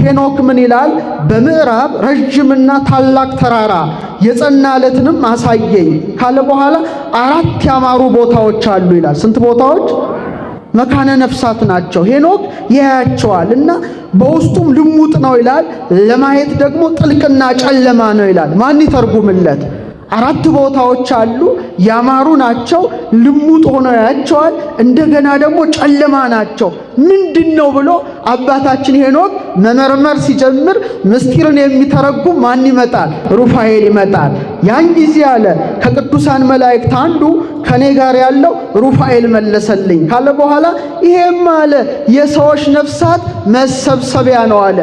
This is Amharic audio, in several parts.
ሄኖክ ምን ይላል? በምዕራብ ረዥምና ታላቅ ተራራ የጸና ዓለትንም አሳየኝ ካለ በኋላ አራት ያማሩ ቦታዎች አሉ ይላል። ስንት ቦታዎች? መካነ ነፍሳት ናቸው። ሄኖክ ያያቸዋል እና በውስጡም ልሙጥ ነው ይላል። ለማየት ደግሞ ጥልቅና ጨለማ ነው ይላል። ማን ይተርጉምለት? አራት ቦታዎች አሉ፣ ያማሩ ናቸው፣ ልሙጥ ሆነው ያያቸዋል። እንደገና ደግሞ ጨለማ ናቸው። ምንድን ነው ብሎ አባታችን ሄኖክ መመርመር ሲጀምር ምስጢርን የሚተረጉም ማን ይመጣል? ሩፋኤል ይመጣል። ያን ጊዜ አለ ከቅዱሳን መላእክት አንዱ ከኔ ጋር ያለው ሩፋኤል መለሰልኝ ካለ በኋላ ይሄም አለ የሰዎች ነፍሳት መሰብሰቢያ ነው አለ።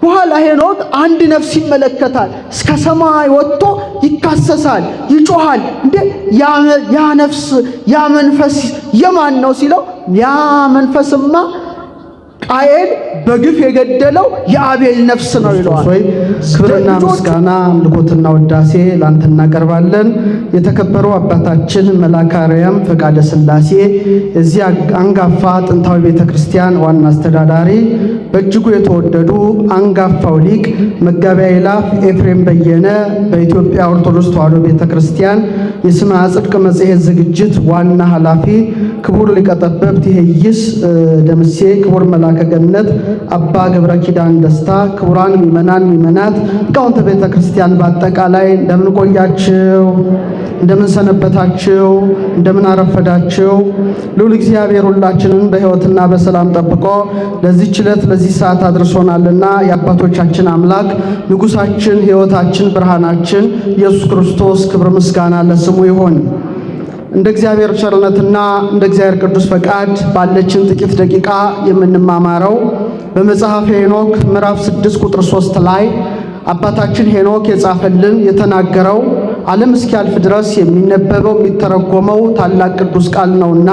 በኋላ ሄኖክ አንድ ነፍስ ይመለከታል። እስከ ሰማይ ወጥቶ ይካሰሳል፣ ይጮሃል። እንዴ ያ ነፍስ ያ መንፈስ የማን ነው ሲለው፣ ያ መንፈስማ ቃየል በግፍ የገደለው የአቤል ነፍስ ነው ይለዋል። ወይ ክብርና ምስጋና አምልኮትና ውዳሴ ላንተ እናቀርባለን። የተከበሩ አባታችን መልአከ አርያም ፈቃደ ሥላሴ የዚህ አንጋፋ ጥንታዊ ቤተ ክርስቲያን ዋና አስተዳዳሪ፣ በእጅጉ የተወደዱ አንጋፋው ሊቅ መጋቤ አእላፍ ኤፍሬም በየነ በኢትዮጵያ ኦርቶዶክስ ተዋሕዶ ቤተ ክርስቲያን የስምዐ ጽድቅ መጽሔት ዝግጅት ዋና ኃላፊ፣ ክቡር ሊቀ ጠበብት ይሄይስ ደምሴ፣ ክቡር መልአከ ገነት አባ ገብረ ኪዳን ደስታ፣ ክቡራን ምእመናን ምእመናት፣ ሊቃውንተ ቤተ ክርስቲያን በአጠቃላይ እንደምን ቆያችሁ? እንደምን ሰነበታችሁ? እንደምን አረፈዳችሁ? ልዑል እግዚአብሔር ሁላችንን በሕይወትና በሰላም ጠብቆ ለዚህች ዕለት ለዚህ ሰዓት አድርሶናልና የአባቶቻችን አምላክ ንጉሳችን፣ ሕይወታችን፣ ብርሃናችን ኢየሱስ ክርስቶስ ክብር ምስጋና ለስሙ ይሁን። እንደ እግዚአብሔር ቸርነትና እንደ እግዚአብሔር ቅዱስ ፈቃድ ባለችን ጥቂት ደቂቃ የምንማማረው በመጽሐፈ ሄኖክ ምዕራፍ 6 ቁጥር 3 ላይ አባታችን ሄኖክ የጻፈልን የተናገረው ዓለም እስኪያልፍ ድረስ የሚነበበው የሚተረጎመው ታላቅ ቅዱስ ቃል ነውና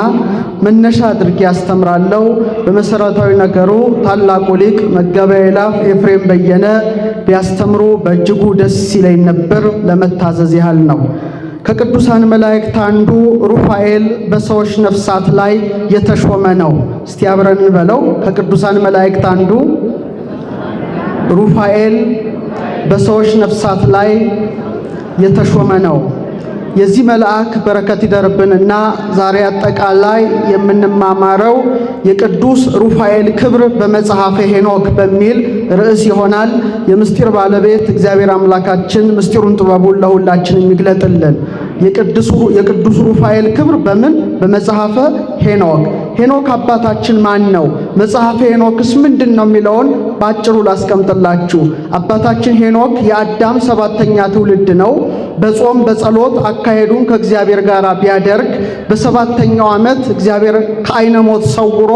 መነሻ አድርጌ ያስተምራለሁ። በመሰረታዊ ነገሩ ታላቁ ሊቅ መጋቤ አእላፍ ኤፍሬም በየነ ቢያስተምሩ በእጅጉ ደስ ይለኝ ነበር። ለመታዘዝ ያህል ነው። ከቅዱሳን መላእክት አንዱ ሩፋኤል በሰዎች ነፍሳት ላይ የተሾመ ነው። እስቲ አብረን እንበለው። ከቅዱሳን መላእክት አንዱ ሩፋኤል በሰዎች ነፍሳት ላይ የተሾመ ነው። የዚህ መልአክ በረከት ይደርብንና ዛሬ አጠቃላይ የምንማማረው የቅዱስ ሩፋኤል ክብር በመጽሐፈ ሄኖክ በሚል ርዕስ ይሆናል። የምስጢር ባለቤት እግዚአብሔር አምላካችን ምስጢሩን ጥበቡን ለሁላችን የሚግለጥልን። የቅዱስ ሩፋኤል ክብር በምን? በመጽሐፈ ሄኖክ። ሄኖክ አባታችን ማን ነው? መጽሐፈ ሄኖክስ ምንድን ነው የሚለውን ባጭሩ ላስቀምጥላችሁ። አባታችን ሄኖክ የአዳም ሰባተኛ ትውልድ ነው። በጾም በጸሎት አካሄዱን ከእግዚአብሔር ጋር ቢያደርግ በሰባተኛው ዓመት እግዚአብሔር ከዓይነ ሞት ሰውሮ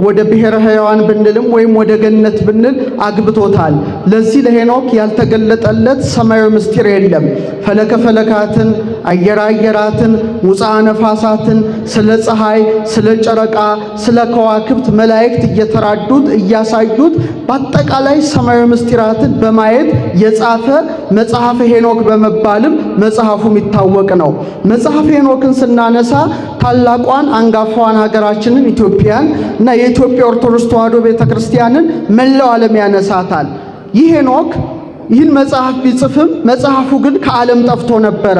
ወደ ብሔረ ሕያዋን ብንልም ወይም ወደ ገነት ብንል አግብቶታል። ለዚህ ለሄኖክ ያልተገለጠለት ሰማያዊ ምስጢር የለም። ፈለከ ፈለካትን፣ አየራ አየራትን፣ ውፃ ነፋሳትን፣ ስለ ፀሐይ፣ ስለ ጨረቃ፣ ስለ ከዋክብት መላእክት እየተራዱት እያሳዩት በአጠቃላይ ሰማያዊ ምስጢራትን በማየት የጻፈ መጽሐፈ ሄኖክ በመባልም መጽሐፉ የሚታወቅ ነው። መጽሐፈ ሄኖክን ስናነሳ ታላቋን አንጋፋዋን ሀገራችንን ኢትዮጵያን እና የኢትዮጵያ ኦርቶዶክስ ተዋሕዶ ቤተክርስቲያንን መላው ዓለም ያነሳታል። ይህ ሄኖክ ይህን መጽሐፍ ቢጽፍም መጽሐፉ ግን ከዓለም ጠፍቶ ነበረ።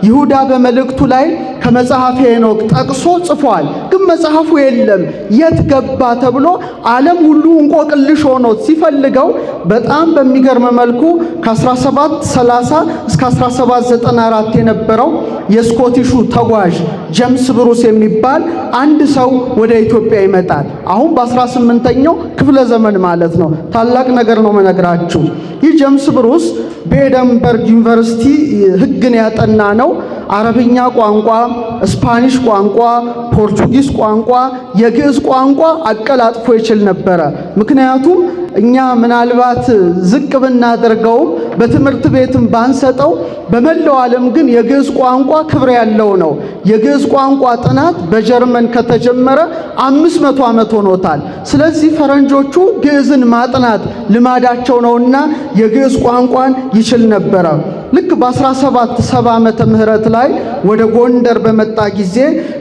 ይሁዳ በመልእክቱ ላይ ከመጽሐፈ ሄኖክ ጠቅሶ ጽፏል። ግን መጽሐፉ የለም፣ የት ገባ ተብሎ ዓለም ሁሉ እንቆቅልሽ ሆኖ ሲፈልገው በጣም በሚገርም መልኩ ከ1730 እስከ 1794 የነበረው የስኮቲሹ ተጓዥ ጀምስ ብሩስ የሚባል አንድ ሰው ወደ ኢትዮጵያ ይመጣል። አሁን በ18ኛው ክፍለ ዘመን ማለት ነው። ታላቅ ነገር ነው መነግራችሁ። ይህ ጀምስ ብሩስ በኤደንበርግ ዩኒቨርሲቲ ሕግን ያጠና ነው። አረብኛ ቋንቋ፣ ስፓኒሽ ቋንቋ፣ ፖርቹጊስ ቋንቋ፣ የግዕዝ ቋንቋ አቀላጥፎ ይችል ነበረ። ምክንያቱም እኛ ምናልባት ዝቅ ብናደርገውም በትምህርት ቤትም ባንሰጠው በመላው ዓለም ግን የግዕዝ ቋንቋ ክብር ያለው ነው። የግዕዝ ቋንቋ ጥናት በጀርመን ከተጀመረ 500 ዓመት ሆኖታል። ስለዚህ ፈረንጆቹ ግዕዝን ማጥናት ልማዳቸው ነውና የግዕዝ ቋንቋን ይችል ነበረ። ልክ በ1770 ዓመተ ምህረት ላይ ወደ ጎንደር በመጣ ጊዜ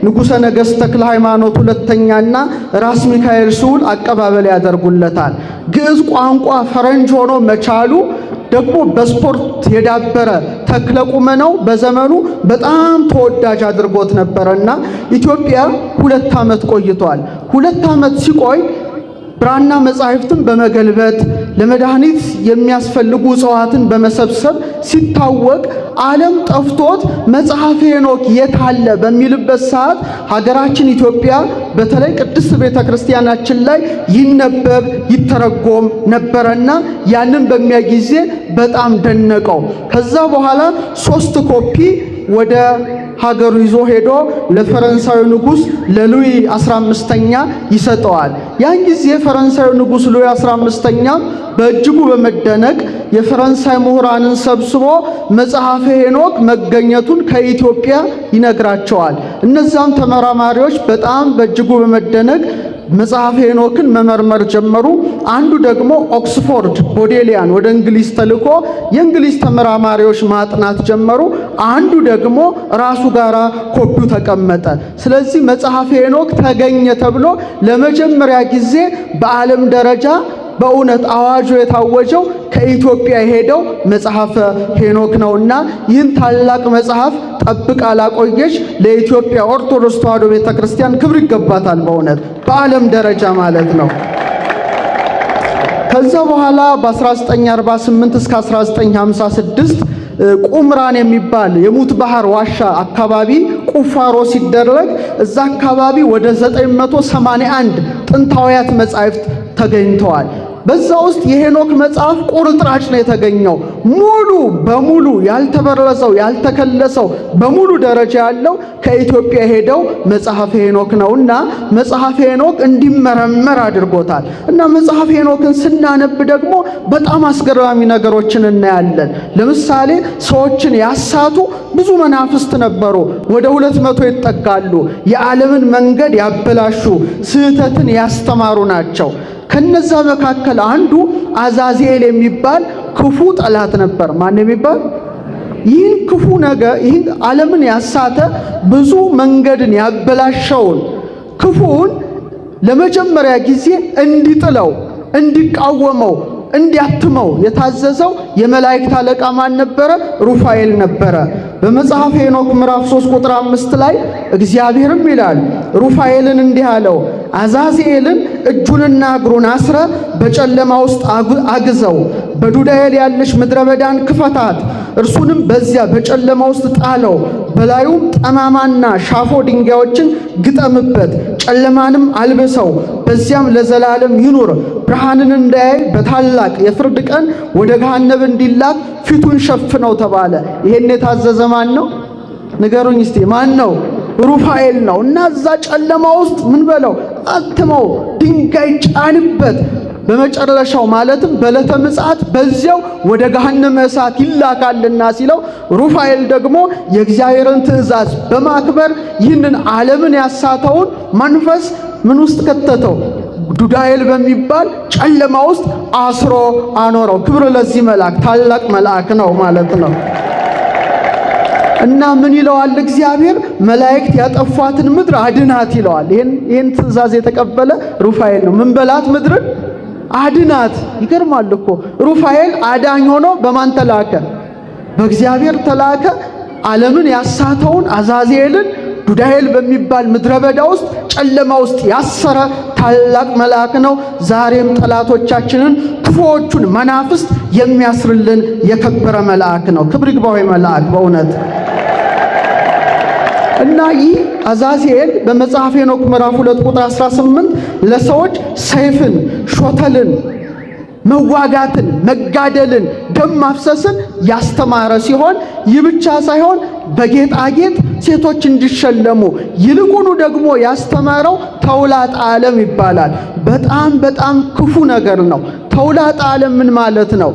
ንጉሠ ነገሥት ተክለ ሃይማኖት ሁለተኛና ራስ ሚካኤል ስዑል አቀባበል ያደርጉለታል። ግዕዝ ቋንቋ ፈረንጅ ሆኖ መቻሉ ደግሞ በስፖርት የዳበረ ተክለ ቁመናው በዘመኑ በጣም ተወዳጅ አድርጎት ነበረና ኢትዮጵያ 2 ዓመት ቆይቷል። 2 ዓመት ሲቆይ ብራና መጻሕፍትን በመገልበጥ ለመድኃኒት የሚያስፈልጉ እጽዋትን በመሰብሰብ ሲታወቅ ዓለም ጠፍቶት መጽሐፈ ሄኖክ የት አለ በሚልበት ሰዓት ሀገራችን ኢትዮጵያ በተለይ ቅድስት ቤተ ክርስቲያናችን ላይ ይነበብ ይተረጎም ነበረና ያንን በሚያይ ጊዜ በጣም ደነቀው። ከዛ በኋላ 3 ኮፒ ወደ ሀገሩ ይዞ ሄዶ ለፈረንሳዩ ንጉሥ ለሉዊ 15ኛ ይሰጠዋል። ያን ጊዜ የፈረንሳዩ ንጉሥ ሉዊ 15ኛ በእጅጉ በመደነቅ የፈረንሳይ ምሁራንን ሰብስቦ መጽሐፈ ሄኖክ መገኘቱን ከኢትዮጵያ ይነግራቸዋል። እነዛም ተመራማሪዎች በጣም በእጅጉ በመደነቅ መጽሐፈ ሄኖክን መመርመር ጀመሩ። አንዱ ደግሞ ኦክስፎርድ ቦዴሊያን ወደ እንግሊዝ ተልኮ የእንግሊዝ ተመራማሪዎች ማጥናት ጀመሩ። አንዱ ደግሞ ራሱ ጋራ ኮፒው ተቀመጠ። ስለዚህ መጽሐፈ ሄኖክ ተገኘ ተብሎ ለመጀመሪያ ጊዜ በዓለም ደረጃ በእውነት አዋጁ የታወጀው ከኢትዮጵያ የሄደው መጽሐፈ ሄኖክ ነውና ይህን ታላቅ መጽሐፍ ጠብቃ ላቆየች ለኢትዮጵያ ኦርቶዶክስ ተዋሕዶ ቤተክርስቲያን ክብር ይገባታል። በእውነት በዓለም ደረጃ ማለት ነው። ከዛ በኋላ በ1948 እስከ 1956 ቁምራን የሚባል የሙት ባህር ዋሻ አካባቢ ቁፋሮ ሲደረግ እዛ አካባቢ ወደ 981 ጥንታውያት መጻሕፍት ተገኝተዋል። በዛ ውስጥ የሄኖክ መጽሐፍ ቁርጥራጭ ነው የተገኘው። ሙሉ በሙሉ ያልተበረዘው ያልተከለሰው በሙሉ ደረጃ ያለው ከኢትዮጵያ ሄደው መጽሐፈ ሄኖክ ነውና መጽሐፈ ሄኖክ እንዲመረመር አድርጎታል። እና መጽሐፈ ሄኖክን ስናነብ ደግሞ በጣም አስገራሚ ነገሮችን እናያለን። ለምሳሌ ሰዎችን ያሳቱ ብዙ መናፍስት ነበሩ። ወደ 200 ይጠጋሉ። የዓለምን መንገድ ያበላሹ፣ ስህተትን ያስተማሩ ናቸው። ከነዛ መካከል አንዱ አዛዜል የሚባል ክፉ ጠላት ነበር። ማን የሚባል? ይህን ክፉ ነገር ይህን ዓለምን ያሳተ ብዙ መንገድን ያበላሸውን ክፉውን ለመጀመሪያ ጊዜ እንዲጥለው፣ እንዲቃወመው፣ እንዲያትመው የታዘዘው የመላእክት አለቃ ማን ነበረ? ሩፋኤል ነበረ። በመጽሐፈ ሄኖክ ምዕራፍ 3 ቁጥር 5 ላይ እግዚአብሔርም ይላል ሩፋኤልን እንዲህ አለው፣ አዛዜልን እጁንና እግሩን አስረ በጨለማ ውስጥ አግዘው፣ በዱዳኤል ያለች ምድረ በዳን ክፈታት፣ እርሱንም በዚያ በጨለማ ውስጥ ጣለው፣ በላዩም ጠማማና ሻፎ ድንጋዮችን ግጠምበት፣ ጨለማንም አልብሰው፣ በዚያም ለዘላለም ይኑር። ብርሃንን እንዳያይ በታላቅ የፍርድ ቀን ወደ ገሃነብ እንዲላክ ፊቱን ሸፍነው ተባለ። ይሄን የታዘዘ ማን ነው? ንገሩኝ እስቲ ማን ነው? ሩፋኤል ነው። እና እዛ ጨለማ ውስጥ ምን በለው አትመው፣ ድንጋይ ጫንበት። በመጨረሻው ማለትም በዕለተ ምጽአት በዚያው ወደ ገሃነመ እሳት ይላካልና ሲለው ሩፋኤል ደግሞ የእግዚአብሔርን ትእዛዝ በማክበር ይህንን ዓለምን ያሳተውን መንፈስ ምን ውስጥ ከተተው? ዱዳኤል በሚባል ጨለማ ውስጥ አስሮ አኖረው። ክብር ለዚህ መልአክ፣ ታላቅ መልአክ ነው ማለት ነው። እና ምን ይለዋል እግዚአብሔር? መላእክት ያጠፏትን ምድር አድናት ይለዋል። ይሄን ትእዛዝ የተቀበለ ሩፋኤል ነው። ምን በላት ምድርን አድናት። ይገርማል እኮ ሩፋኤል አዳኝ ሆኖ በማን ተላከ? በእግዚአብሔር ተላከ። ዓለምን ያሳተውን አዛዜልን ዱዳኤል በሚባል ምድረ በዳ ውስጥ ጨለማ ውስጥ ያሰረ ታላቅ መልአክ ነው። ዛሬም ጠላቶቻችንን ክፉዎቹን መናፍስት የሚያስርልን የከበረ መልአክ ነው። ክብር ይግባው መልአክ በእውነት። እና ይህ አዛዜል በመጽሐፈ ሄኖክ ምዕራፍ 2 ቁጥር 18 ለሰዎች ሰይፍን፣ ሾተልን፣ መዋጋትን፣ መጋደልን፣ ደም ማፍሰስን ያስተማረ ሲሆን ይህ ብቻ ሳይሆን በጌጣጌጥ ሴቶች እንዲሸለሙ ይልቁኑ ደግሞ ያስተማረው ተውላጠ ዓለም ይባላል። በጣም በጣም ክፉ ነገር ነው። ተውላጠ ዓለም ምን ማለት ነው?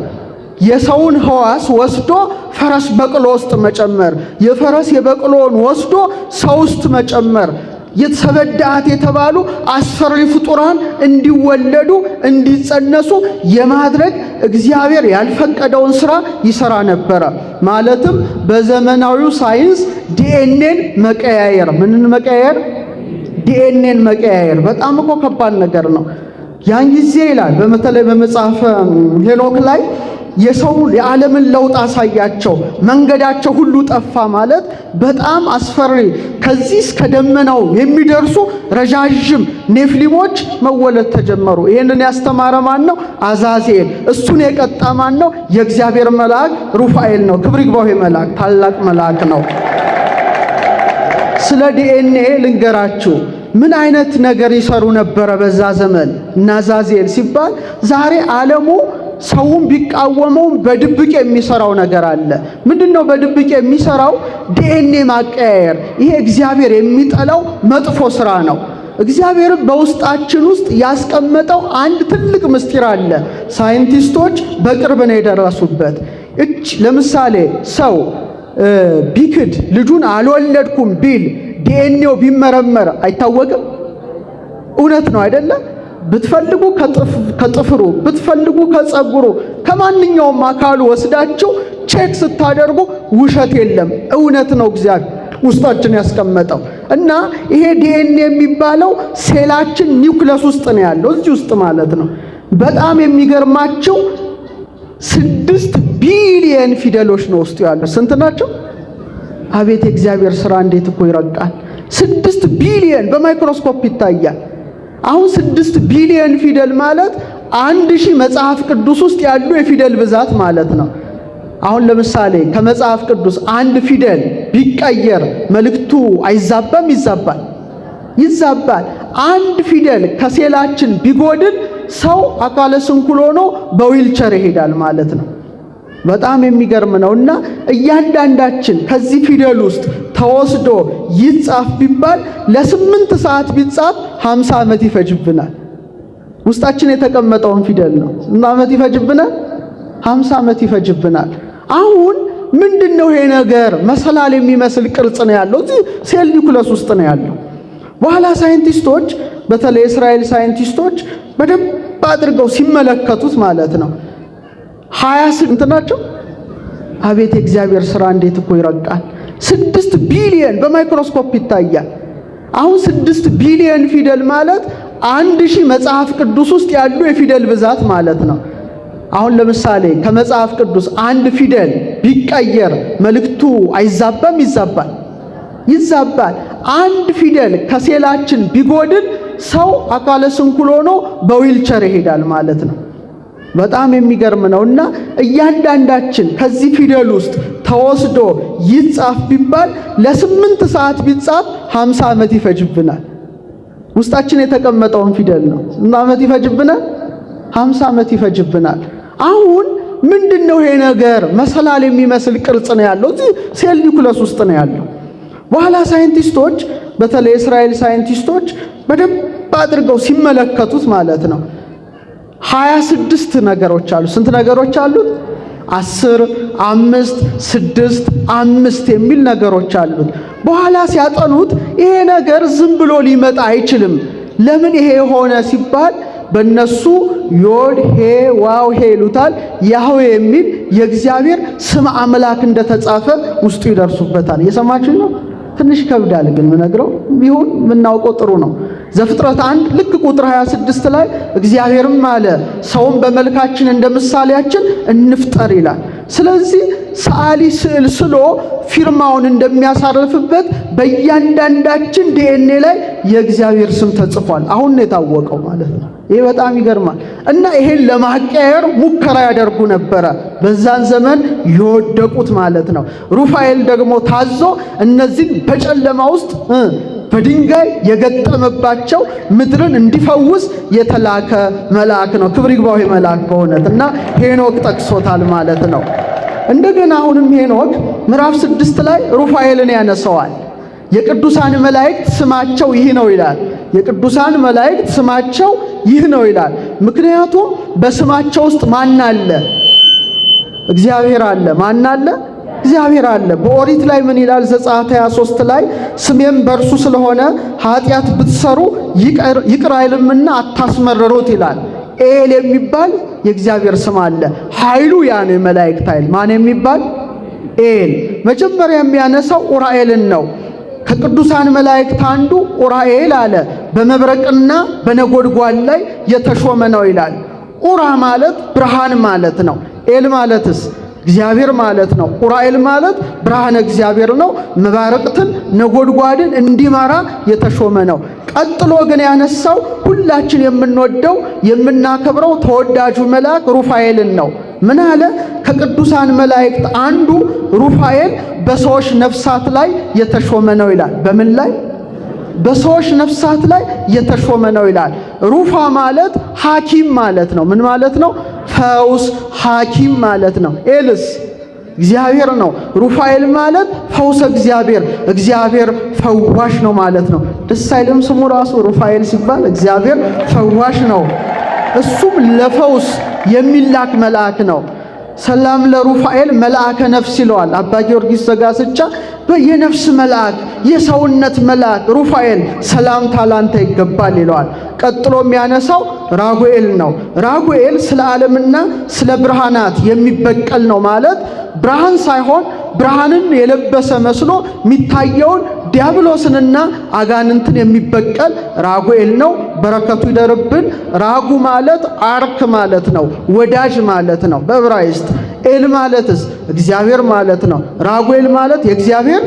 የሰውን ሕዋስ ወስዶ ፈረስ በቅሎ ውስጥ መጨመር፣ የፈረስ የበቅሎን ወስዶ ሰው ውስጥ መጨመር፣ የተሰበዳት የተባሉ አስፈሪ ፍጡራን እንዲወለዱ እንዲጸነሱ የማድረግ እግዚአብሔር ያልፈቀደውን ስራ ይሰራ ነበረ። ማለትም በዘመናዊው ሳይንስ ዲኤንኤን መቀያየር። ምንን መቀያየር? ዲኤንኤን መቀያየር። በጣም እኮ ከባድ ነገር ነው። ያን ጊዜ ይላል በተለይ በመጽሐፈ ሄኖክ ላይ የሰው የዓለምን ለውጥ አሳያቸው፣ መንገዳቸው ሁሉ ጠፋ ማለት በጣም አስፈሪ፣ ከዚህ እስከ ደመናው የሚደርሱ ረዣዥም ኔፍሊሞች መወለድ ተጀመሩ። ይህንን ያስተማረ ማን ነው? አዛዜል። እሱን የቀጣ ማን ነው? የእግዚአብሔር መልአክ ሩፋኤል ነው። ክብር ይግባው። መልአክ ታላቅ መልአክ ነው። ስለ ዲኤንኤ ልንገራችሁ። ምን አይነት ነገር ይሰሩ ነበረ በዛ ዘመን እና አዛዜል ሲባል ዛሬ ዓለሙ ሰውን ቢቃወመውም በድብቅ የሚሰራው ነገር አለ። ምንድነው በድብቅ የሚሰራው? ዲኤንኤ ማቀያየር። ይሄ እግዚአብሔር የሚጠላው መጥፎ ስራ ነው። እግዚአብሔር በውስጣችን ውስጥ ያስቀመጠው አንድ ትልቅ ምስጢር አለ። ሳይንቲስቶች በቅርብ ነው የደረሱበት። እች ለምሳሌ ሰው ቢክድ ልጁን አልወለድኩም ቢል ዲኤንኤው ቢመረመር አይታወቅም? እውነት ነው አይደለ? ብትፈልጉ ከጥፍሩ ብትፈልጉ ከጸጉሩ ከማንኛውም አካሉ ወስዳችሁ check ስታደርጉ ውሸት የለም፣ እውነት ነው እግዚአብሔር ውስጣችን ያስቀመጠው። እና ይሄ ዲኤንኤ የሚባለው ሴላችን ኒውክለስ ውስጥ ነው ያለው፣ እዚህ ውስጥ ማለት ነው። በጣም የሚገርማችሁ 6 ቢሊየን ፊደሎች ነው ውስጡ ያለው። ስንት ናቸው? አቤት የእግዚአብሔር ስራ እንዴት እኮ ይረቃል! 6 ቢሊየን በማይክሮስኮፕ ይታያል። አሁን 6 ቢሊየን ፊደል ማለት 1000 መጽሐፍ ቅዱስ ውስጥ ያሉ የፊደል ብዛት ማለት ነው። አሁን ለምሳሌ ከመጽሐፍ ቅዱስ አንድ ፊደል ቢቀየር መልእክቱ አይዛባም? ይዛባል፣ ይዛባል። አንድ ፊደል ከሴላችን ቢጎድል ሰው አካለ ስንኩል ሆኖ በዊልቸር ይሄዳል ማለት ነው። በጣም የሚገርም ነው። እና እያንዳንዳችን ከዚህ ፊደል ውስጥ ተወስዶ ይጻፍ ቢባል ለ8 ሰዓት ቢጻፍ 50 ዓመት ይፈጅብናል። ውስጣችን የተቀመጠውን ፊደል ነው። ስንት ዓመት ይፈጅብናል? 50 ዓመት ይፈጅብናል። አሁን ምንድነው ይሄ ነገር? መሰላል የሚመስል ቅርጽ ነው ያለው እዚህ cell nucleus ውስጥ ነው ያለው። በኋላ ሳይንቲስቶች በተለይ የእስራኤል ሳይንቲስቶች በደንብ አድርገው ሲመለከቱት ማለት ነው 20 ስንት ናቸው? አቤት የእግዚአብሔር ስራ እንዴት እኮ ይረቃል! 6 ቢሊየን በማይክሮስኮፕ ይታያል። አሁን 6 ቢሊየን ፊደል ማለት 1000 መጽሐፍ ቅዱስ ውስጥ ያሉ የፊደል ብዛት ማለት ነው። አሁን ለምሳሌ ከመጽሐፍ ቅዱስ አንድ ፊደል ቢቀየር መልእክቱ አይዛባም? ይዛባል፣ ይዛባል። አንድ ፊደል ከሴላችን ቢጎድል ሰው አካለ ስንኩል ሆኖ በዊልቸር ይሄዳል ማለት ነው። በጣም የሚገርም ነው። እና እያንዳንዳችን ከዚህ ፊደል ውስጥ ተወስዶ ይጻፍ ቢባል ለ8 ሰዓት ቢጻፍ 50 ዓመት ይፈጅብናል። ውስጣችን የተቀመጠውን ፊደል ነው። ስንት ዓመት ይፈጅብናል? 50 ዓመት ይፈጅብናል። አሁን ምንድነው ይሄ ነገር? መሰላል የሚመስል ቅርጽ ነው ያለው እዚህ cell nucleus ውስጥ ነው ያለው። በኋላ ሳይንቲስቶች በተለይ የእስራኤል ሳይንቲስቶች በደንብ አድርገው ሲመለከቱት ማለት ነው 26 ነገሮች አሉ። ስንት ነገሮች አሉት? 10፣ 5፣ 6፣ 5 የሚል ነገሮች አሉት። በኋላ ሲያጠኑት ይሄ ነገር ዝም ብሎ ሊመጣ አይችልም። ለምን ይሄ የሆነ ሲባል በእነሱ ዮድ ሄ ዋው ሄ ይሉታል። ያህዌ የሚል የእግዚአብሔር ስም አምላክ እንደተጻፈ ውስጡ ይደርሱበታል። እየሰማችሁ ነው? ትንሽ ይከብዳል፣ ግን ምነግረው ቢሆን የምናውቀው ጥሩ ነው። ዘፍጥረት 1 ልክ ቁጥር 26 ላይ እግዚአብሔርም አለ ሰውን በመልካችን እንደ ምሳሌያችን እንፍጠር ይላል። ስለዚህ ሰዓሊ ስዕል ስሎ ፊርማውን እንደሚያሳርፍበት በእያንዳንዳችን ዲኤንኤ ላይ የእግዚአብሔር ስም ተጽፏል። አሁን ነው የታወቀው ማለት ነው። ይሄ በጣም ይገርማል። እና ይሄን ለማቀየር ሙከራ ያደርጉ ነበረ በዛን ዘመን የወደቁት ማለት ነው። ሩፋኤል ደግሞ ታዞ እነዚህን በጨለማ ውስጥ በድንጋይ የገጠመባቸው ምድርን እንዲፈውስ የተላከ መልአክ ነው። ክብር ይግባው ይሄ መልአክ በእውነት እና ሄኖክ ጠቅሶታል ማለት ነው። እንደገና አሁንም ሄኖክ ምዕራፍ 6 ላይ ሩፋኤልን ያነሰዋል። የቅዱሳን መላእክት ስማቸው ይህ ነው ይላል። የቅዱሳን መላእክት ስማቸው ይህ ነው ይላል። ምክንያቱም በስማቸው ውስጥ ማን አለ? እግዚአብሔር አለ። ማን አለ? እግዚአብሔር አለ። በኦሪት ላይ ምን ይላል? ዘጸአት 23 ላይ ስሜም በእርሱ ስለሆነ ኃጢአት ብትሰሩ ይቅር አይልምና አታስመርሩት ይላል። ኤል የሚባል የእግዚአብሔር ስም አለ። ኃይሉ ያ ነው፣ የመላእክት ኃይል ማን የሚባል ኤል። መጀመሪያ የሚያነሳው ኡራኤልን ነው። ከቅዱሳን መላእክት አንዱ ኡራኤል አለ በመብረቅና በነጎድጓድ ላይ የተሾመ ነው ይላል። ኡራ ማለት ብርሃን ማለት ነው። ኤል ማለትስ እግዚአብሔር ማለት ነው። ኡራኤል ማለት ብርሃነ እግዚአብሔር ነው። መባረቅትን ነጎድጓድን እንዲመራ የተሾመ ነው። ቀጥሎ ግን ያነሳው ሁላችን የምንወደው የምናከብረው ተወዳጁ መልአክ ሩፋኤልን ነው። ምን አለ? ከቅዱሳን መላእክት አንዱ ሩፋኤል በሰዎች ነፍሳት ላይ የተሾመ ነው ይላል። በምን ላይ? በሰዎች ነፍሳት ላይ የተሾመ ነው ይላል። ሩፋ ማለት ሐኪም ማለት ነው። ምን ማለት ነው? ፈውስ ሐኪም ማለት ነው። ኤልስ እግዚአብሔር ነው። ሩፋኤል ማለት ፈውሰ እግዚአብሔር፣ እግዚአብሔር ፈዋሽ ነው ማለት ነው። ደስ አይልም ስሙ ራሱ ሩፋኤል ሲባል እግዚአብሔር ፈዋሽ ነው። እሱም ለፈውስ የሚላክ መልአክ ነው። ሰላም ለሩፋኤል መልአከ ነፍስ ይለዋል አባ ጊዮርጊስ ዘጋስጫ። የነፍስ መልአክ የሰውነት መልአክ ሩፋኤል ሰላምታ ላንተ ይገባል ይለዋል። ቀጥሎ የሚያነሳው ራጉኤል ነው። ራጉኤል ስለ ዓለምና ስለ ብርሃናት የሚበቀል ነው ማለት ብርሃን ሳይሆን ብርሃንን የለበሰ መስሎ የሚታየውን ዲያብሎስንና አጋንንትን የሚበቀል ራጉኤል ነው። በረከቱ ይደርብን። ራጉ ማለት አርክ ማለት ነው፣ ወዳጅ ማለት ነው በዕብራይስጥ። ኤል ማለትስ እግዚአብሔር ማለት ነው። ራጉኤል ማለት የእግዚአብሔር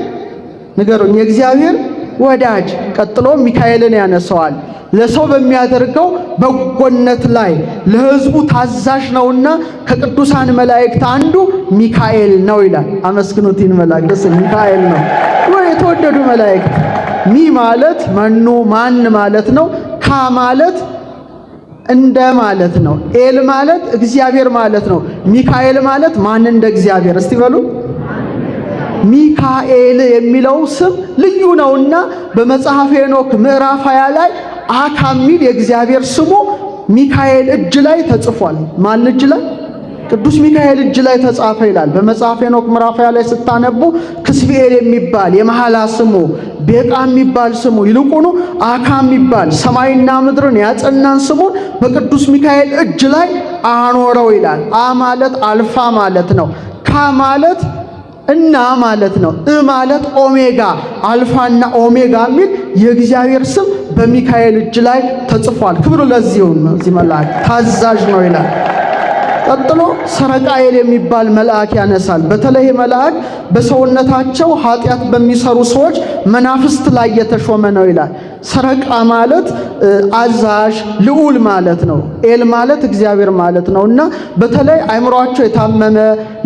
ንገሩኝ፣ የእግዚአብሔር ወዳጅ። ቀጥሎ ሚካኤልን ያነሳዋል። ለሰው በሚያደርገው በጎነት ላይ ለሕዝቡ ታዛዥ ነውና ከቅዱሳን መላእክት አንዱ ሚካኤል ነው ይላል። አመስግኑት ይህን መልአክ፣ ደስ ሚካኤል ነው ወይ የተወደዱ መላእክት። ሚ ማለት መኑ ማን ማለት ነው። ካ ማለት እንደ ማለት ነው። ኤል ማለት እግዚአብሔር ማለት ነው። ሚካኤል ማለት ማን እንደ እግዚአብሔር እስቲ በሉ። ሚካኤል የሚለው ስም ልዩ ነውና በመጽሐፈ ሄኖክ ምዕራፍ 20 ላይ አካ የሚል የእግዚአብሔር ስሙ ሚካኤል እጅ ላይ ተጽፏል። ማን እጅ ላይ? ቅዱስ ሚካኤል እጅ ላይ ተጻፈ ይላል። በመጽሐፈ ሄኖክ ምዕራፍ 20 ላይ ስታነቡ ክስብኤል የሚባል የመሐላ ስሙ፣ ቤቃ የሚባል ስሙ፣ ይልቁኑ አካ የሚባል ሰማይና ምድርን ያጸናን ስሙን በቅዱስ ሚካኤል እጅ ላይ አኖረው ይላል። አ ማለት አልፋ ማለት ነው። ካ ማለት እና ማለት ነው። እ ማለት ኦሜጋ፣ አልፋና ኦሜጋ የሚል የእግዚአብሔር ስም በሚካኤል እጅ ላይ ተጽፏል። ክብሩ ለዚህ ይሁን። እዚህ መልአክ ታዛዥ ነው ይላል። ቀጥሎ ሰረቃኤል የሚባል መልአክ ያነሳል። በተለይ መልአክ በሰውነታቸው ኃጢአት በሚሰሩ ሰዎች መናፍስት ላይ የተሾመ ነው ይላል። ሰረቃ ማለት አዛዥ ልዑል ማለት ነው። ኤል ማለት እግዚአብሔር ማለት ነው እና በተለይ አእምሯቸው የታመመ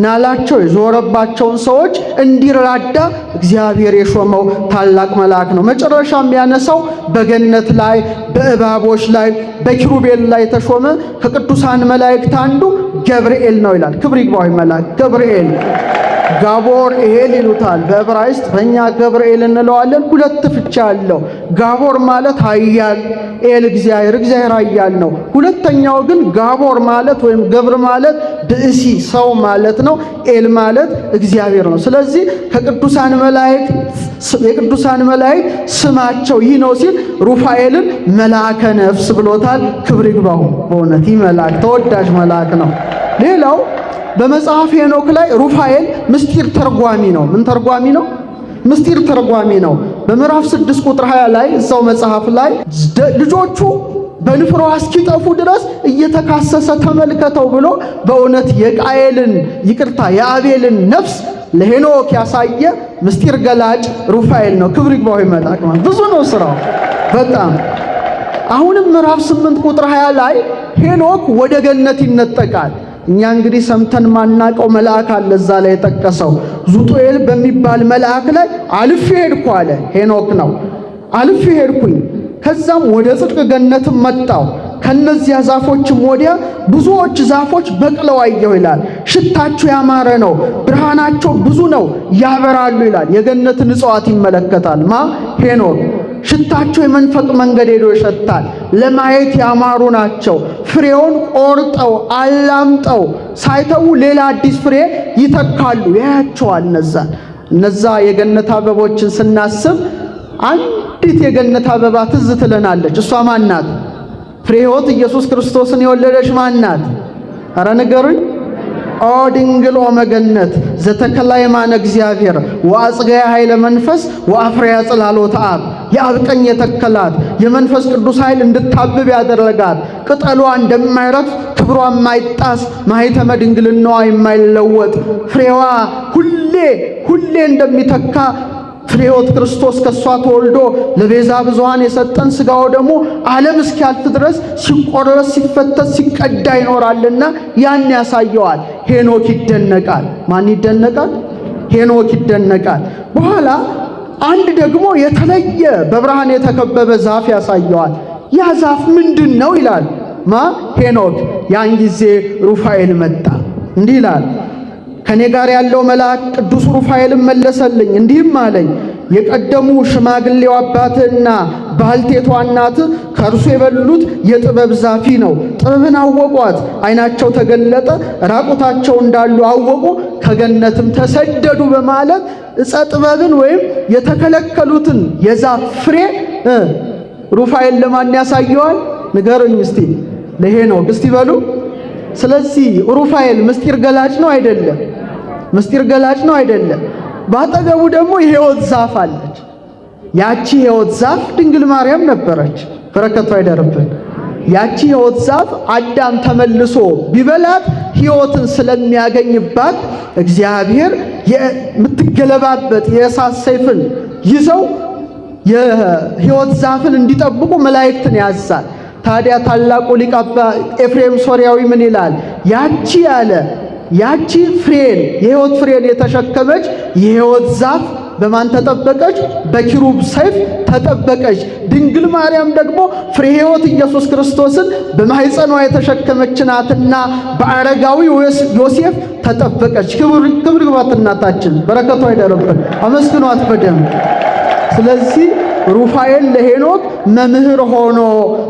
ናላቸው የዞረባቸውን ሰዎች እንዲራዳ እግዚአብሔር የሾመው ታላቅ መልአክ ነው። መጨረሻ የሚያነሳው በገነት ላይ በእባቦች ላይ በኪሩቤል ላይ የተሾመ ከቅዱሳን መላእክት አንዱ ገብርኤል ነው ይላል። ክብር ይግባው መልአክ ገብርኤል ጋቦር ኤል ይሉታል በዕብራይስጥ፣ በእኛ ገብርኤል እንለዋለን። ሁለት ፍቻ አለው። ጋቦር ማለት ኃያል፣ ኤል እግዚአብሔር፣ እግዚአብሔር ኃያል ነው። ሁለተኛው ግን ጋቦር ማለት ወይም ገብር ማለት ብእሲ ሰው ማለት ነው። ኤል ማለት እግዚአብሔር ነው። ስለዚህ ከቅዱሳን መላእክት የቅዱሳን መላእክት ስማቸው ይህ ነው ሲል ሩፋኤልን መልአከ ነፍስ ብሎታል። ክብር ይግባው። በእውነት ይህ መልአክ ተወዳጅ መልአክ ነው። ሌላው በመጽሐፍ ሄኖክ ላይ ሩፋኤል ምስጢር ተርጓሚ ነው። ምን ተርጓሚ ነው? ምስጢር ተርጓሚ ነው። በምዕራፍ 6 ቁጥር 20 ላይ እዛው መጽሐፍ ላይ ልጆቹ በንፍሮ እስኪጠፉ ድረስ እየተካሰሰ ተመልከተው ብሎ በእውነት የቃየልን ይቅርታ የአቤልን ነፍስ ለሄኖክ ያሳየ ምስጢር ገላጭ ሩፋኤል ነው። ክብር ይግባው መልአክ ማለት ብዙ ነው ስራው በጣም። አሁንም ምዕራፍ 8 ቁጥር 20 ላይ ሄኖክ ወደ ገነት ይነጠቃል። እኛ እንግዲህ ሰምተን ማናቀው መልአክ አለ እዛ ላይ የጠቀሰው ዙጡኤል በሚባል መልአክ ላይ አልፌ ሄድኩ አለ። ሄኖክ ነው። አልፌ ሄድኩኝ፣ ከዛም ወደ ጽድቅ ገነትም መጣው። ከነዚያ ዛፎችም ወዲያ ብዙዎች ዛፎች በቅለው አየሁ ይላል። ሽታቸው ያማረ ነው፣ ብርሃናቸው ብዙ ነው፣ ያበራሉ ይላል። የገነትን እጽዋት ይመለከታል። ማ ሄኖክ ሽታቸው የመንፈቅ መንገድ ሄዶ ይሸታል። ለማየት ያማሩ ናቸው። ፍሬውን ቆርጠው አላምጠው ሳይተዉ ሌላ አዲስ ፍሬ ይተካሉ። ያያቸዋል። እነዛ የገነት አበቦችን ስናስብ አንዲት የገነት አበባ ትዝ ትለናለች። እሷ ማን ናት? ፍሬ ሕይወት ኢየሱስ ክርስቶስን የወለደች ማን ናት? አረ ንገሩኝ። ኦ ድንግል ኦ መገነት ዘተከላ የማነ እግዚአብሔር ወአጽገያ ኃይለ መንፈስ ወአፍሬያ ጽላሎተ አብ። የአብ ቀኝ የተከላት የመንፈስ ቅዱስ ኃይል እንድታብብ ያደረጋት ቅጠሏ እንደማይረግፍ ክብሯ የማይጣስ ማኅተመ ድንግልናዋ የማይለወጥ ፍሬዋ ሁሌ ሁሌ እንደሚተካ ፍሬ ሕይወት ክርስቶስ ከሷ ተወልዶ ለቤዛ ብዙኃን የሰጠን ሥጋው ደግሞ ዓለም እስኪያልፍ ድረስ ሲቆረስ ሲፈተት ሲቀዳ ይኖራልና ያን ያሳየዋል። ሄኖክ ይደነቃል። ማን ይደነቃል? ሄኖክ ይደነቃል። በኋላ አንድ ደግሞ የተለየ በብርሃን የተከበበ ዛፍ ያሳየዋል። ያ ዛፍ ምንድን ነው ይላል ማ ሄኖክ። ያን ጊዜ ሩፋኤል መጣ፣ እንዲህ ይላል ከኔ ጋር ያለው መልአክ ቅዱስ ሩፋኤልም መለሰልኝ እንዲህም አለኝ፣ የቀደሙ ሽማግሌው አባትህና ባልቴቷ እናትህ ከእርሱ የበሉት የጥበብ ዛፊ ነው። ጥበብን አወቋት፣ ዓይናቸው ተገለጠ፣ ራቁታቸው እንዳሉ አወቁ፣ ከገነትም ተሰደዱ በማለት ዕፀ ጥበብን ወይም የተከለከሉትን የዛፍ ፍሬ ሩፋኤል ለማን ያሳየዋል? ንገሩኝ እስቲ። ለሄኖክ እስቲ በሉ። ስለዚህ ሩፋኤል ምስጢር ገላጭ ነው አይደለም? ምስጢር ገላጭ ነው አይደለም? ባጠገቡ ደግሞ የሕይወት ዛፍ አለች። ያቺ የሕይወት ዛፍ ድንግል ማርያም ነበረች። በረከቷ አይደርብን። ያቺ ሕይወት ዛፍ አዳም ተመልሶ ቢበላት ሕይወትን ስለሚያገኝባት እግዚአብሔር የምትገለባበት የእሳት ሰይፍን ይዘው የሕይወት ዛፍን እንዲጠብቁ መላእክትን ያዛል። ታዲያ ታላቁ ሊቅ አባ ኤፍሬም ሶርያዊ ምን ይላል? ያቺ ያለ ያቺ ፍሬን የሕይወት ፍሬን የተሸከመች የሕይወት ዛፍ በማን ተጠበቀች? በኪሩብ ሰይፍ ተጠበቀች። ድንግል ማርያም ደግሞ ፍሬ ሕይወት ኢየሱስ ክርስቶስን በማኅፀኗ የተሸከመች ናትና በአረጋዊ ዮሴፍ ተጠበቀች። ክብር ይግባት እናታችን፣ በረከቷ አይደርብን። አመስግኗት በደንብ። ስለዚህ ሩፋኤል ለሄኖክ መምህር ሆኖ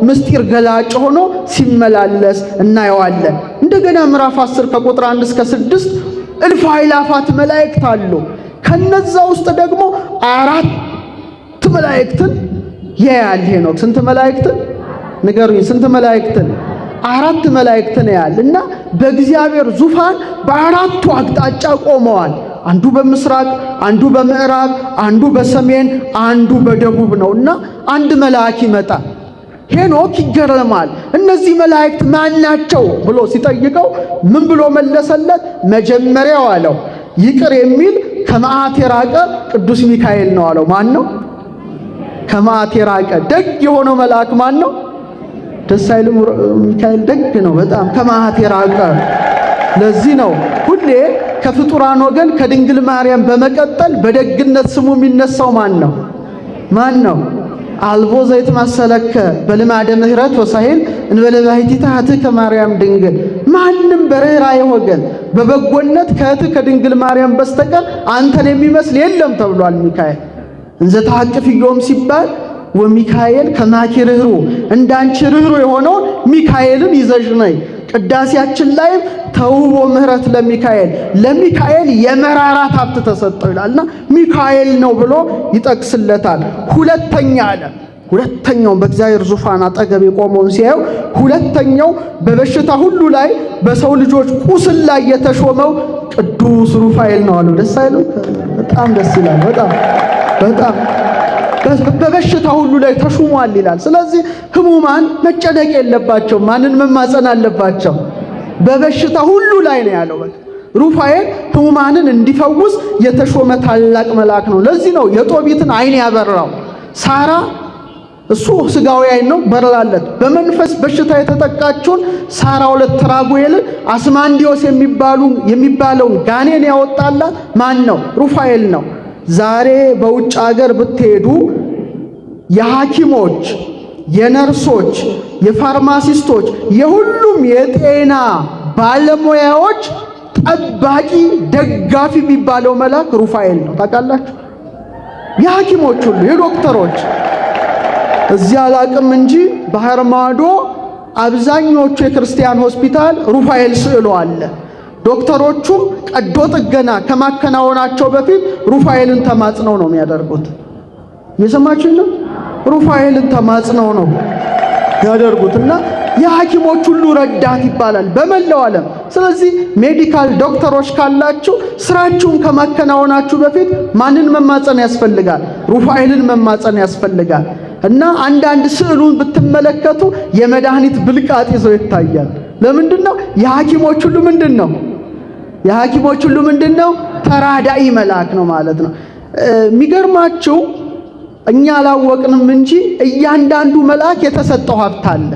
ምስጢር ገላጭ ሆኖ ሲመላለስ እናየዋለን። እንደገና ምዕራፍ 10 ከቁጥር 1 እስከ 6 እልፍ አእላፋት መላእክት አሉ። ከነዛ ውስጥ ደግሞ አራት መላእክትን ያያል ሄኖክ። ስንት መላእክትን ንገሩኝ? ስንት መላእክትን? አራት መላእክትን ያያል እና በእግዚአብሔር ዙፋን በአራቱ አቅጣጫ ቆመዋል። አንዱ በምስራቅ፣ አንዱ በምዕራብ፣ አንዱ በሰሜን፣ አንዱ በደቡብ ነውና አንድ መልአክ ይመጣል። ሄኖክ ይገረማል። እነዚህ መላእክት ማን ናቸው ብሎ ሲጠይቀው ምን ብሎ መለሰለት? መጀመሪያው አለው ይቅር የሚል ከመዓት የራቀ ቅዱስ ሚካኤል ነው አለው። ማን ነው? ከመዓት የራቀ ደግ የሆነው መልአክ ማን ነው? ደስ አይልም? ሚካኤል ደግ ነው በጣም ከመዓት የራቀ። ለዚህ ነው ሁሌ ከፍጡራን ወገን ከድንግል ማርያም በመቀጠል በደግነት ስሙ የሚነሳው ማን ነው? ማን ነው? አልቦ ዘይትማሰለከ በልማደ ምሕረት ወሳሂል እንበለ ባሕቲታ እኅትከ ማርያም ድንግል። ማንም በርኅራኄ ወገን በበጎነት ከእህትህ ከድንግል ማርያም በስተቀር አንተን የሚመስል የለም ተብሏል። ሚካኤል እንዘ ተሐቅፍዮም ሲባል ወሚካኤል ከማኪ ርኅሩ፣ እንዳንቺ ርኅሩ የሆነውን ሚካኤልን ይዘሽ ነይ። ቅዳሴያችን ላይም ተውቦ ምሕረት ለሚካኤል፣ ለሚካኤል የመራራት ሀብት ተሰጠው ይላልና ሚካኤል ነው ብሎ ይጠቅስለታል። ሁለተኛ አለ። ሁለተኛው በእግዚአብሔር ዙፋን አጠገብ የቆመውን ሲያየው ሁለተኛው በበሽታ ሁሉ ላይ በሰው ልጆች ቁስል ላይ የተሾመው ቅዱስ ሩፋኤል ነው አለው። ደስ አይልም? በጣም ደስ ይላል። በጣም በጣም በበሽታ ሁሉ ላይ ተሹሟል ይላል። ስለዚህ ህሙማን መጨነቅ የለባቸው። ማንን መማፀን አለባቸው? በበሽታ ሁሉ ላይ ነው ያለው። በቃ ሩፋኤል ህሙማንን እንዲፈውስ የተሾመ ታላቅ መልአክ ነው። ለዚህ ነው የጦቢትን ዓይን ያበራው። ሳራ እሱ ስጋዊ ዓይን ነው በራለት። በመንፈስ በሽታ የተጠቃችውን ሳራ ወለተ ራጉኤልን አስማንዲዮስ የሚባለውን ጋኔን ያወጣላት ማን ነው? ሩፋኤል ነው። ዛሬ በውጭ ሀገር ብትሄዱ የሐኪሞች፣ የነርሶች፣ የፋርማሲስቶች፣ የሁሉም የጤና ባለሙያዎች ጠባቂ ደጋፊ የሚባለው መልአክ ሩፋኤል ነው። ታውቃላችሁ? የሐኪሞች ሁሉ የዶክተሮች እዚያ አላቅም እንጂ ባህር ማዶ አብዛኞቹ የክርስቲያን ሆስፒታል ሩፋኤል ስዕሉ አለ። ዶክተሮቹም ቀዶ ጥገና ከማከናወናቸው በፊት ሩፋኤልን ተማጽነው ነው የሚያደርጉት። እየሰማችሁ ነው? ሩፋኤልን ተማጽነው ነው ያደርጉት እና የሐኪሞች ሁሉ ረዳት ይባላል በመላው ዓለም። ስለዚህ medical ዶክተሮች ካላችሁ ስራችሁን ከማከናወናችሁ በፊት ማንን መማፀን ያስፈልጋል? ሩፋኤልን መማፀን ያስፈልጋል። እና አንዳንድ ስዕሉን ብትመለከቱ የመድኃኒት ብልቃጥ ይዞ ይታያል። ለምንድን ነው? የሐኪሞች ሁሉ ምንድን ነው? የሐኪሞች ሁሉ ምንድን ነው? ተራዳኢ መልአክ ነው ማለት ነው። የሚገርማችሁ እኛ አላወቅንም እንጂ እያንዳንዱ መልአክ የተሰጠው ሀብት አለ።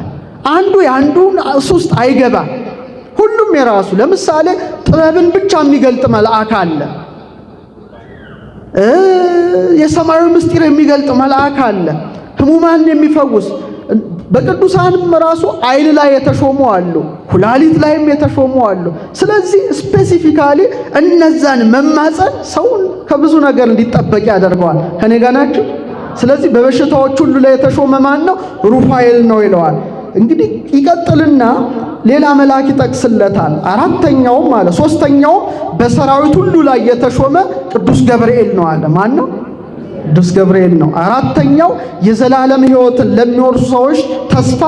አንዱ የአንዱን ውስጥ አይገባ፣ ሁሉም የራሱ። ለምሳሌ ጥበብን ብቻ የሚገልጥ መልአክ አለ። የሰማያዊ ምስጢር የሚገልጥ መልአክ አለ። ህሙማን የሚፈውስ በቅዱሳንም ራሱ አይን ላይ የተሾሙ አሉ፣ ኩላሊት ላይም የተሾሙ አሉ። ስለዚህ specifically እነዛን መማፀን ሰውን ከብዙ ነገር እንዲጠበቅ ያደርገዋል። ከኔ ጋር ናችሁ? ስለዚህ በበሽታዎች ሁሉ ላይ የተሾመ ማን ነው? ሩፋኤል ነው ይለዋል። እንግዲህ ይቀጥልና ሌላ መልአክ ይጠቅስለታል። አራተኛውም አለ ሶስተኛውም በሰራዊት ሁሉ ላይ የተሾመ ቅዱስ ገብርኤል ነው አለ። ማን ነው? ቅዱስ ገብርኤል ነው። አራተኛው የዘላለም ሕይወትን ለሚወርሱ ሰዎች ተስፋ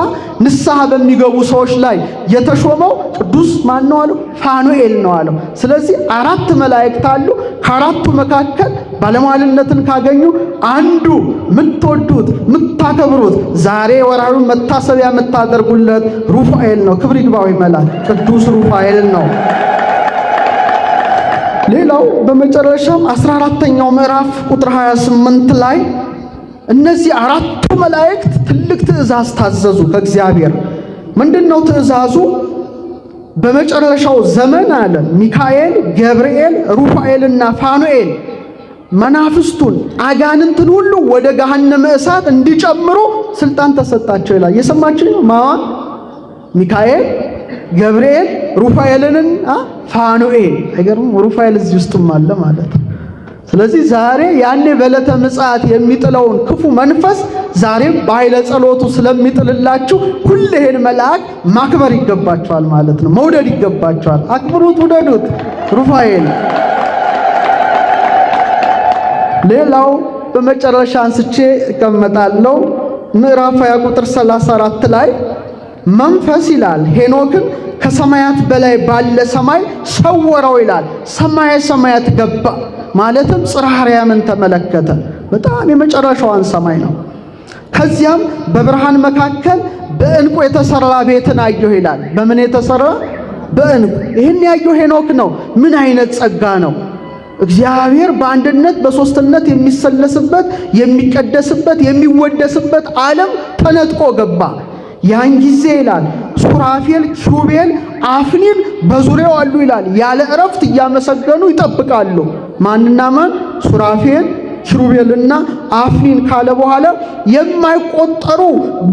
ንስሐ በሚገቡ ሰዎች ላይ የተሾመው ቅዱስ ማን ነው አለው? ፋኑኤል ነው አለው። ስለዚህ አራት መላእክት አሉ። ከአራቱ መካከል ባለሟልነትን ካገኙ አንዱ የምትወዱት የምታከብሩት ዛሬ ወርሃዊውን መታሰቢያ የምታደርጉለት ሩፋኤል ነው። ክብር ይግባው መልአክ ቅዱስ ሩፋኤል ነው። ሌላው በመጨረሻም 14ኛው ምዕራፍ ቁጥር 28 ላይ እነዚህ አራቱ መላእክት ትልቅ ትእዛዝ ታዘዙ ከእግዚአብሔር። ምንድነው ትእዛዙ? በመጨረሻው ዘመን አለ ሚካኤል፣ ገብርኤል፣ ሩፋኤልና ፋኑኤል መናፍስቱን አጋንንትን ሁሉ ወደ ገሃነመ እሳት እንዲጨምሩ ስልጣን ተሰጣቸው ይላል። እየሰማችሁ ነው? ማዋ ሚካኤል፣ ገብርኤል፣ ሩፋኤልንን ፋኑኤል። አይገርም? ሩፋኤል እዚህ ውስጥም አለ ማለት ነው። ስለዚህ ዛሬ ያኔ በዕለተ ምጽአት የሚጥለውን ክፉ መንፈስ ዛሬም በኃይለ ጸሎቱ ስለሚጥልላችሁ ሁሌ ይሄን መልአክ ማክበር ይገባችኋል ማለት ነው። መውደድ ይገባችኋል። አክብሩት፣ ውደዱት ሩፋኤል። ሌላው በመጨረሻ አንስቼ እቀመጣለሁ። ምዕራፍ 20 ቁጥር 34 ላይ መንፈስ ይላል ሄኖክን ከሰማያት በላይ ባለ ሰማይ ሰወረው ይላል። ሰማየ ሰማያት ገባ ማለትም ጽርሐ አርያምን ተመለከተ። በጣም የመጨረሻዋን ሰማይ ነው። ከዚያም በብርሃን መካከል በዕንቁ የተሰራ ቤትን አየሁ ይላል። በምን የተሰራ? በዕንቁ። ይህን ያየው ሄኖክ ነው። ምን አይነት ጸጋ ነው! እግዚአብሔር በአንድነት በሶስትነት የሚሰለስበት የሚቀደስበት የሚወደስበት ዓለም ተነጥቆ ገባ። ያን ጊዜ ይላል ሱራፌል፣ ኪሩቤል፣ አፍኒን በዙሪያው አሉ ይላል። ያለ እረፍት እያመሰገኑ ይጠብቃሉ። ማንና ማን? ሱራፌል፣ ኪሩቤልና አፍኒን ካለ በኋላ የማይቆጠሩ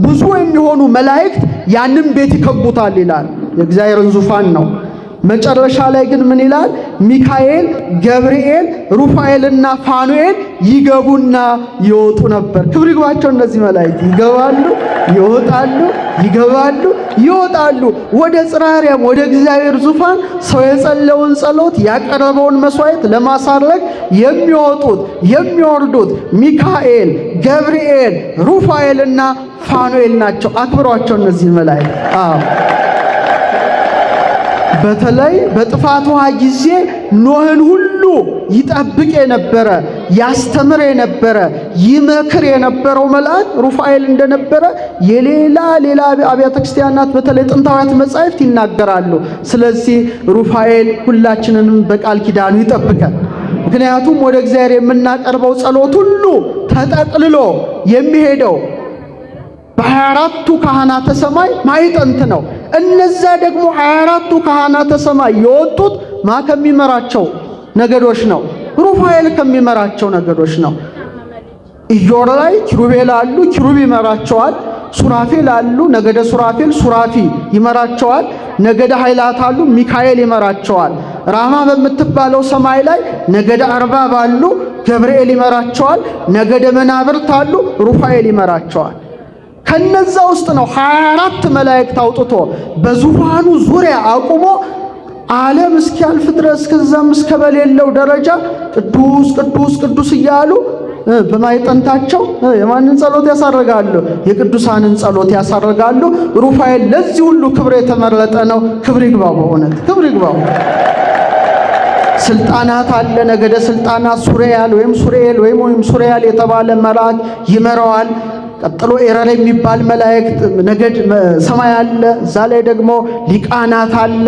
ብዙ የሚሆኑ መላእክት ያንን ቤት ይከቡታል ይላል። የእግዚአብሔርን ዙፋን ነው። መጨረሻ ላይ ግን ምን ይላል? ሚካኤል፣ ገብርኤል፣ ሩፋኤልና ፋኑኤል ይገቡና ይወጡ ነበር። ክብር ይግባቸው። እነዚህ መላእክት ይገባሉ፣ ይወጣሉ፣ ይገባሉ፣ ይወጣሉ። ወደ ጽርሐ አርያም ወደ እግዚአብሔር ዙፋን ሰው የጸለውን ጸሎት ያቀረበውን መስዋዕት ለማሳረግ የሚወጡት የሚወርዱት ሚካኤል፣ ገብርኤል፣ ሩፋኤልና ፋኑኤል ናቸው። አክብሯቸው እነዚህ መላእክት። አዎ በተለይ በጥፋት ውሃ ጊዜ ኖህን ሁሉ ይጠብቅ የነበረ ያስተምር የነበረ ይመክር የነበረው መልአክ ሩፋኤል እንደነበረ የሌላ ሌላ አብያተ ክርስቲያናት በተለይ ጥንታውያት መጻሕፍት ይናገራሉ። ስለዚህ ሩፋኤል ሁላችንንም በቃል ኪዳኑ ይጠብቀን። ምክንያቱም ወደ እግዚአብሔር የምናቀርበው ጸሎት ሁሉ ተጠቅልሎ የሚሄደው በ24ቱ ካህናተ ሰማይ ማዕጠንት ነው። እነዛ ደግሞ 24ቱ ካህናተ ሰማይ የወጡት ማ ከሚመራቸው ነገዶች ነው? ሩፋኤል ከሚመራቸው ነገዶች ነው። ኢዮር ላይ ኪሩቤል አሉ፣ ኪሩብ ይመራቸዋል። ሱራፌል አሉ፣ ነገደ ሱራፌል ሱራፊ ይመራቸዋል። ነገደ ኃይላት አሉ፣ ሚካኤል ይመራቸዋል። ራማ በምትባለው ሰማይ ላይ ነገደ አርባብ አሉ፣ ገብርኤል ይመራቸዋል። ነገደ መናብርት አሉ፣ ሩፋኤል ይመራቸዋል። ከነዛ ውስጥ ነው 24 መላእክት አውጥቶ በዙፋኑ ዙሪያ አቁሞ ዓለም እስኪያልፍ ድረስ ከዛም እስከ በሌለው ደረጃ ቅዱስ ቅዱስ ቅዱስ እያሉ በማዕጠንታቸው የማንን ጸሎት ያሳርጋሉ? የቅዱሳንን ጸሎት ያሳርጋሉ። ሩፋኤል ለዚህ ሁሉ ክብር የተመረጠ ነው። ክብር ይግባው፣ በእውነት ክብር ይግባው። ስልጣናት አለ። ነገደ ስልጣናት ሱሪያል ወይም ሱሪኤል ወይም ሱሪያል የተባለ መልአክ ይመራዋል። ቀጥሎ ኤረር የሚባል መላእክት ነገድ ሰማይ አለ። እዛ ላይ ደግሞ ሊቃናት አለ።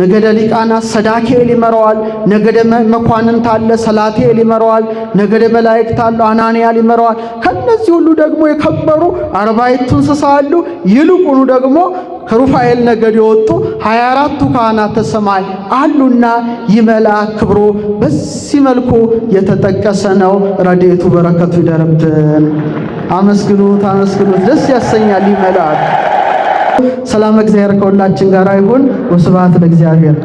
ነገደ ሊቃናት ሰዳኬል ይመራዋል። ነገደ መኳንንት አለ፣ ሰላቴል ይመራዋል። ነገደ መላእክት አለ፣ አናንያል ይመራዋል። ከነዚህ ሁሉ ደግሞ የከበሩ አርባዕቱ እንስሳ አሉ። ይልቁኑ ደግሞ ከሩፋኤል ነገድ የወጡ 24ቱ ካህናተ ሰማይ አሉና ይህ መልአክ ክብሩ በዚህ መልኩ የተጠቀሰ ነው። ረድኤቱ በረከቱ ይደርብን። አመስግኑት፣ አመስግኑት። ደስ ያሰኛል ይህ መልአክ። ሰላም እግዚአብሔር ከሁላችን ጋር ይሁን። ወስብሐት ለእግዚአብሔር።